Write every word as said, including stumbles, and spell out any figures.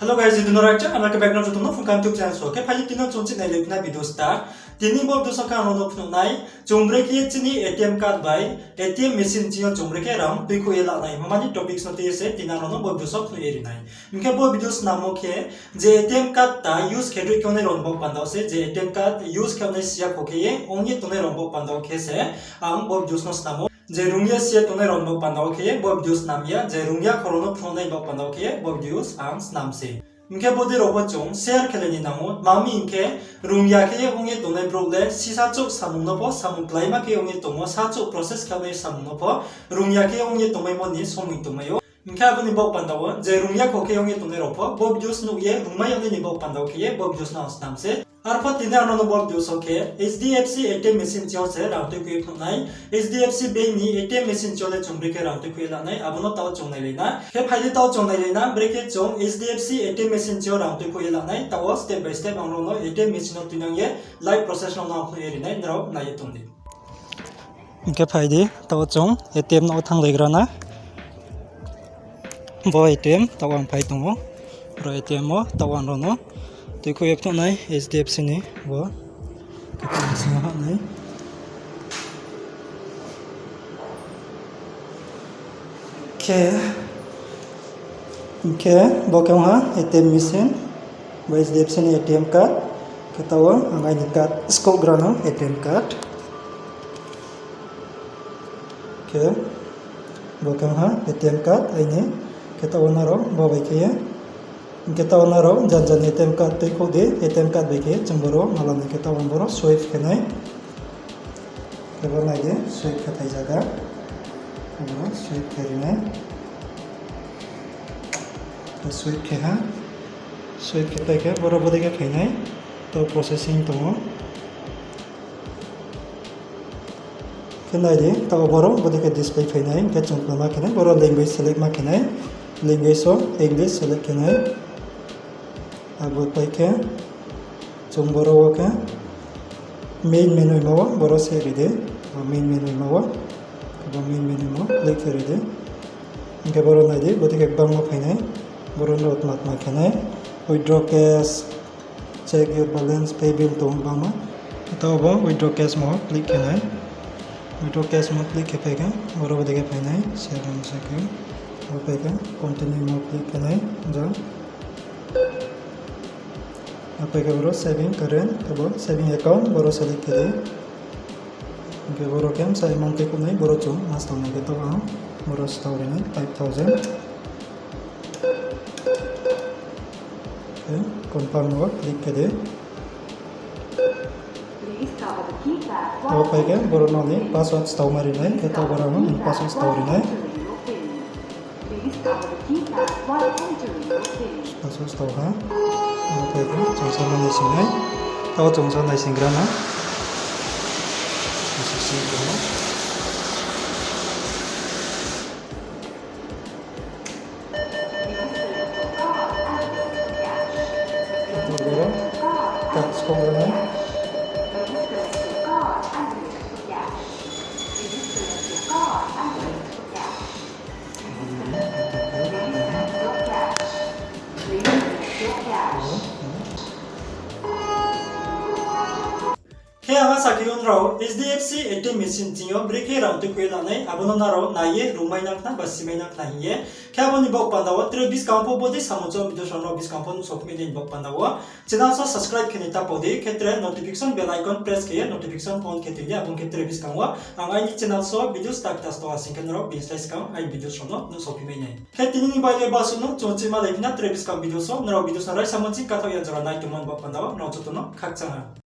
Hello guys, jidino rakcha, ang khe background joto no phung kam YouTube channel so. Khe phai di tini chung chih nailai phina video sta. Tini bo video so khe ang no phnuh nai, chung brekhe ye chini A T M card bai A T M machine chini chung brekhe rang tuikhouh ye lanai. Mani topics no tui ye se tini ang no bo video so phnuh ye ri nai. Hing khe bo video snammo khe, je A T M card ta use khe droi khe ongnai rao ni bo panda wo se, je A T M card use khe ongnai siya kho khe ye ong ye tongnai rao ni bo panda wo khe se, ang bo video no snammo. Je rung ye siya tongnai rao ni bo panda wo khe ye bo video snam ya, je rung ya kho rao no phnuh nai bo panda wo khe ye bo video ang snam se. Hing khe bodei rao pho chung share khe lai ni nang ou, mami hing khe rung ya khe ye ong ye tongnai brouh le sisa chouh samung no pho, samung kláima khe ong ye tongmo, sa chouh process khe ongnai samung no pho, rung ya khe ong ye tongmaimo ni somoi tongmai ou. Hing khe abo ni bo panda wo, je rung ya kho khe ong ye tongnai rao pho, bo video nuh ye rungmai yag nai ni bo panda wo khe ye bo video no ang snam se. Arpho tini ang no bo video so khe, H D F C A T M machine chini yo se rang tuikhouh ye phnuh nai, H D F C bank ni A T M machine chini yo le chung brekhe rang tuikhouh ye lanai, abo no taoh chung nailai na. Khe phai di taoh chung nailai na, brekhe chung H D F C A T M machine chini yo rang tuikhouh ye lanai, taoh wo step by step ang rao no A T M machine no tuinang ye live process no ang phnuh ye ri nai, nrao nai ye tong di. Hing khe phai di, taoh chung A T M no thanng lai gra na. Bo A T M taoh ang phai tong ou. Ro A T M wo taoh ang rao no tuikhouh ye phnuh nai H D F C ni bo. Khe, hing khe bo khe ong ha A T M machine, bo H D F C ni A T M card, khe taoh wo ang aini card skouh gra no A T M card. Khe, bo khe ong ha A T M card aini, khe taoh wo nrao bo bai khe ye, hing khe taoh wo nrao jan jan ni A T M card tuikhouh di, A T M card bai khe chung boro malam ni khe taoh wo boro swipe khe nai. Khe bo nai di, swipe khe phai zaga. Boro swipe khe ri nai. Khe swipe khe ha. Swipe khe phai khe boro bodei khe phai nai. Taoh processing tong ou. Khe nai di, taoh boro bodei khe display phai nai, hing khe chung kma khe nai, boro language select ma khe nai, language wo English select khe nai. Abo pai khe, chung boro wo khe main menu hingmo wo boro se ri di, bo main menu hingmo wo, bo main menu hingmo click khe ri di. Hing khe boro nai di, bodei khe gbangma phai nai, boro no tma tma khe nai, withdraw cash, check your balance, pay bill tong ou gbangma. Taoh bo withdraw cash mo click khe nai. Withdraw cash mo click khe phai khe, boro bodei khe phai nai, seven second. Bo phai khe continue mo click khe nai, ja. Apai khe boro saving current, khe bo saving account, boro select khe di. Hing khe boro khe bsa amount tuikhouh nai, boro chung ma stao nai khe taoh ang boro stao ri nai five thousand. Khe confirm wo click khe di. Taoh phai khe boro no ni password stao ma ri nai, khe taoh boro no ni password stao ri nai. Password stao ha. Taoh phai khe chung sa ma naising nai. Taoh chung sa naising gra na. Naising gra na. Taoh boro card skouh gra nai. Khe ang asa khe nrao H D F C A T M machine ching yo brekhe rang tuikhouh ye lanai, abo no nrao nai ye rungmai nang khna ba simai nang khna hing ye. Khe abo ni baoh panda wo tre buskang pho bodei samung chong video rao no buskang pho nuhsao phimai nai ni baoh panda wo channel so subscribe khe ni ta pau di, khe tre notification bell icon press khe ye notification on khe tong di, abo ong khe tre buskang wo ang aini channel so video start ta sto asing khe nrao bini slái skang aini video rao no nuhsao phimai nai. Khe tini ni bai le basuh no chung chih ma lai phina tre buskang video so, nrao video so raisa mo ching kathaoh ya jora nai tongmo ni baoh panda wo nrao joto no khakchang ha.